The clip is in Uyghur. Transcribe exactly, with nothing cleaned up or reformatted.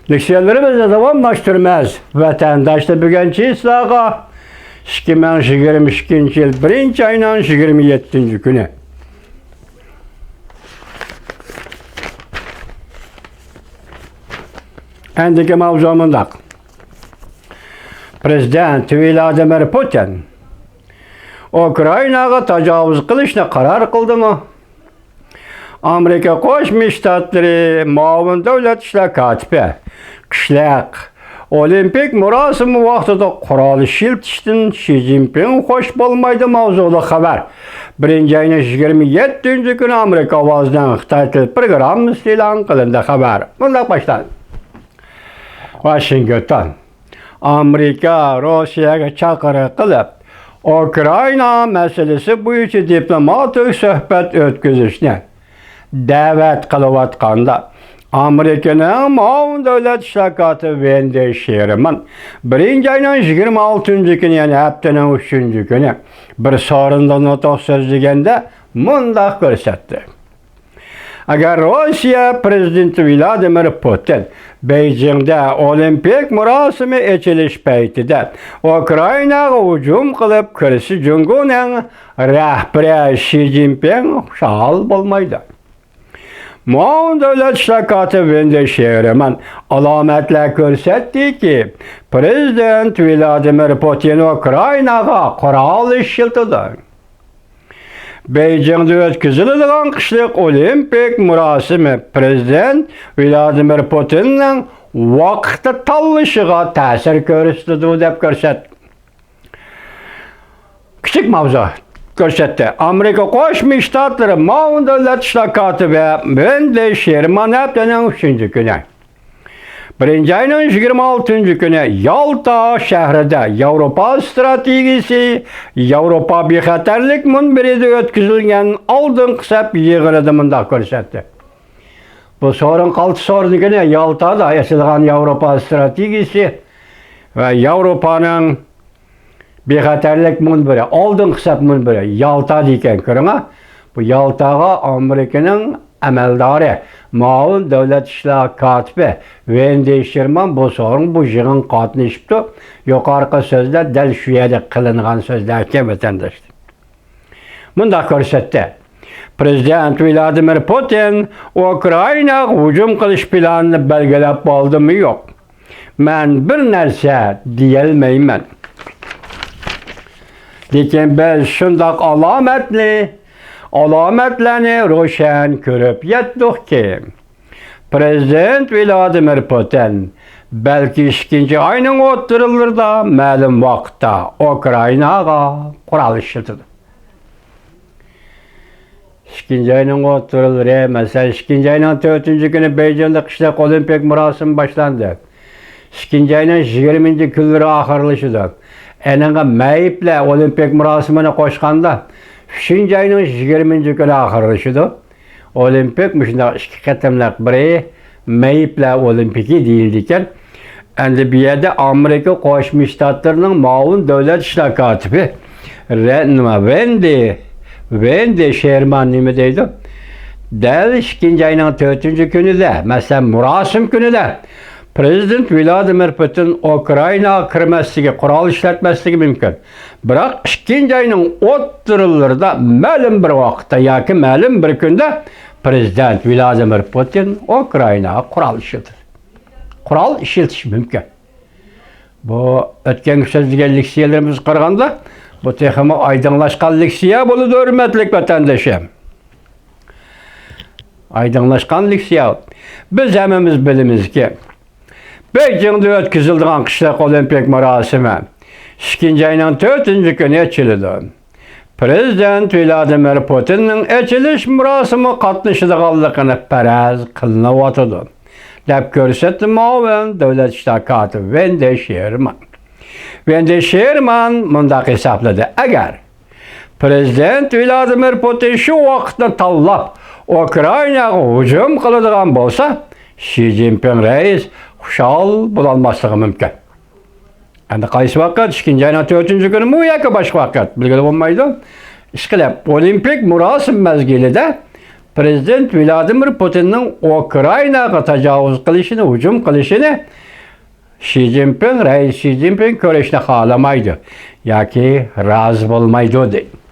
لېكسىيەلىرىمىزنى داۋاملاشتۇرىمىز. ۋەتەنداشلار، بۈگۈن چىسلاغا ئىككى مىڭ يىگىرمە ئىككىنچى يىل بىرىنچى ئاينىڭ يىگىرمە يەتتىنچى كۈنى. ئەندىكى ماۋزۇ مۇنداق. پرېزىدېنت ۋلادىمىر پۇتىن ئۇكرائىناغا تاجاۋۇز قىلىشنى قارار قىلدىمۇ؟ ئامېرىكا قوشما شتاتلىرى مۇئاۋىن دۆلەت ئىشلار كاتىپى قىشلىق ئولىمپىك مۇراسىمى ۋاقتىدا قورال ئىشلىتىشتىن شى جىنپىڭ خوش بولمايدۇ ماۋزۇلۇق خەۋەر بىرىنچى ئاينىڭ يىگىرمە يەتتىنچى كۈنى ئامېرىكا ئاۋازىنىڭ خىتاي تىل پروگراممىسىدا ئېلان قىلىندى. خەۋەر مۇنداق باشلاندى. ۋاشىنگتون. ئامېرىكا روسىيەگە چاقىرىق قىلىپ، ئۇكرائىنا مەسىلىسى بويىچە دىپلوماتىك سۆھبەت ئۆتكۈزۈشنى دەۋەت قىلىۋاتقاندا، ئامېرىكىنىڭ مۇئاۋىن دۆلەت ئىشلار كاتىپى ۋېندى شېرمان بىرىنچى ئاينىڭ يىگىرمە ئالتىنچى كۈنى، يەنى ھەپتىنىڭ ئۈچىنچى كۈنى بىر سورۇندا نۇتۇق سۆزلىگەندە مۇنداق كۆرسەتتى. ئەگەر روسىيە پرېزىدېنتى ۋلادىمىر پۇتىن بېيجىڭدە ئولىمپىك مۇراسىمى ئېچىلىش پەيتىدە ئۇكرائىناغا ھۇجۇم قىلىپ كىرسە، جۇڭگونىڭ رەھبىرى شى جىنپىڭ خۇشال بولمايدۇ. مۇئاۋىن دۆلەت ئىشلار كاتىپى ۋېندى شېرمان ئالامەتلەر كۆرسەتتىكى، پرېزىدېنت ۋلادىمىر پۇتىن ئۇكرائىناغا قورال ئىشلىتىدۇ. بېيجىڭدا ئۆتكۈزۈلىدىغان قىشلىق ئولىمپىك مۇراسىمى پرېزىدېنت ۋلادىمىر پۇتىننىڭ ۋاقىتنى تاللىشىغا تەسىر كۆرسىتىدۇ، دەپ كۆرسەتتى. كىچىك ماۋزۇ كۆرسەتتى. ئامېرىكا قوشما شتاتلىرى مۇئاۋىن دۆلەت ئىشلار كاتىپى ۋېندى شېرمان ھەپتىنىڭ ئۈچىنچى كۈنى، بىرىنچى ئاينىڭ يىگىرمە ئالتىنچى كۈنى يالتا شەھىرىدە ياۋروپا ئىستراتېگىيىسى، ياۋروپا بىخەتەرلىك مۇنبىرىدە ئۆتكۈزۈلگەن ئالدىنقى سەپ يىغىنىدا مۇنداق كۆرسەتتى. بۇ سورۇن قالتىس سورۇنى كۈنى يالتادا ئېچىلغان ياۋروپا ئىستراتېگىيىسى ۋە ياۋروپانىڭ بىخەتەرلىك مۇنبىرى، ئالدىنقى سەپ مۇنبىرى يالتا دېگەن، كۆرۈڭە. بۇ يالتاغا ئامېرىكىنىڭ ئەمەلدارى، مۇئاۋىن دۆلەت ئىشلار كاتىپى ۋېندى شېرمان بۇ سورۇن، بۇ يىغىنغا قاتنىشىپتۇ. يۇقىرىقى سۆزلەر دەل شۇ يەردە قىلىنغان سۆزلەركەن، ۋەتەنداشلار. مۇنداق كۆرسەتتى. پرېزىدېنت ۋلادىمىر پۇتىن ئۇكرائىناغا ھۇجۇم قىلىش پىلانىنى بەلگىلەپ بولدىمۇ يوق؟ مەن بىر نەرسە دېيەلمەيمەن. لېكىن بىز شۇنداق ئالامەتنى، ئالامەتلەرنى روشەن كۆرۈپ يەتتۇقكى، پرېزىدېنت ۋلادىمىر پۇتىن بەلكى ئىككىنچى ئاينىڭ ئوتتۇرىلىرىدا مەلۇم ۋاقىتتا ئۇكرائىناغا قورال ئىشلىتىدۇ. ئىككىنچى ئاينىڭ ئوتتۇرىلىرى، مەسىلەن، ئىككىنچى ئاينىڭ تۆتىنچى كۈنى بېيجىڭدا قىشلىق ئولىمپىك مۇراسىمى باشلاندى. ئىككىنچى ئاينىڭ يىگىرمىنچى كۈنلىرى ئاخىرلىشىدۇ. ئېنىڭغا مەيىپلەر ئولىمپىك مۇراسىمىنى قوشقاندا، ئۈچىنچى ئاينىڭ يىگىرمىنچى كۈنى ئاخىرلىشىدۇ. ئولىمپىك مۇشۇنداق ئىككى قېتىملىق، بىرى مەيىپلەر ئولىمپىكى دېيىلىدىكەن. ئەمدى بۇ يەردە ئامېرىكا قوشما شتاتلىرىنىڭ مۇئاۋىن دۆلەت ئىشلار كاتىپى رە-، نېمە، ۋېندى، ۋېندى شېرمان نېمە دەيدۇ؟ دەل ئىككىنچى ئاينىڭ تۆتىنچى كۈنىدە، مەسىلەن، مۇراسىم كۈنىدە پرېزىدېنت ۋلادىمىر پۇتىن ئۇكرائىناغا كىرمەسلىكى، قورال ئىشلەتمەسلىكى مۇمكىن. بىراق ئىككىنچى ئاينىڭ ئوتتۇرىلىرىدا مەلۇم بىر ۋاقىتتا ياكى مەلۇم بىر كۈندە پرېزىدېنت ۋلادىمىر پۇتىن ئۇكرائىناغا قورال ئىشلىتىدۇ. قورال ئىشلىتىش مۇمكىن. بۇ ئۆتكەنكى سۆزلىگەن لېكسىيەلىرىمىزگە قارىغاندا، بۇ تېخىمۇ ئايدىڭلاشقان لېكسىيە بولىدۇ، ھۆرمەتلىك ۋەتەندىشىم. ئايدىڭلاشقان لېكسىيە. بىز ھەممىمىز بىلىمىزكى، بېيجىڭدا ئۆتكۈزۈلىدىغان قىشلىق ئولىمپىك مۇراسىمى ئىككىنچى ئاينىڭ تۆتىنچى كۈنى ئېچىلىدۇ. پرېزىدېنت ۋلادىمىر پۇتىننىڭ ئېچىلىش مۇراسىمىغا قاتنىشىدىغانلىقىنى پەرەز قىلىنىۋاتىدۇ، دەپ كۆرسەتتى مۇئاۋىن دۆلەت ئىشلار كاتىپى ۋېندى شېرمان. ۋېندى شېرمان مۇنداق ھېسابلىدى: ئەگەر پرېزىدېنت ۋلادىمىر پۇتىن شۇ ۋاقىتنى تاللاپ ئۇكرائىناغا ھۇجۇم قىلىدىغان بولسا، شى جىنپىڭ رەئىس خۇشال بولالماسلىقى مۇمكىن. ئەمدى قايسى ۋاقىت؟ ئىككىنچى ئاينىڭ تۆتىنچى كۈنىمۇ ياكى باشقا ۋاقىت؟ بىلگىلى بولمايدۇ. ئىشقىلىپ، ئولىمپىك مۇراسىم مەزگىلىدە پرېزىدېنت ۋلادىمىر پۇتىننىڭ ئۇكرائىناغا تاجاۋۇز قىلىشىنى، ھۇجۇم قىلىشىنى شى جىنپىڭ، رەئىس شى جىنپىڭ كۆرۈشنى خالىمايدۇ ياكى رازى بولمايدۇ، دەيدۇ.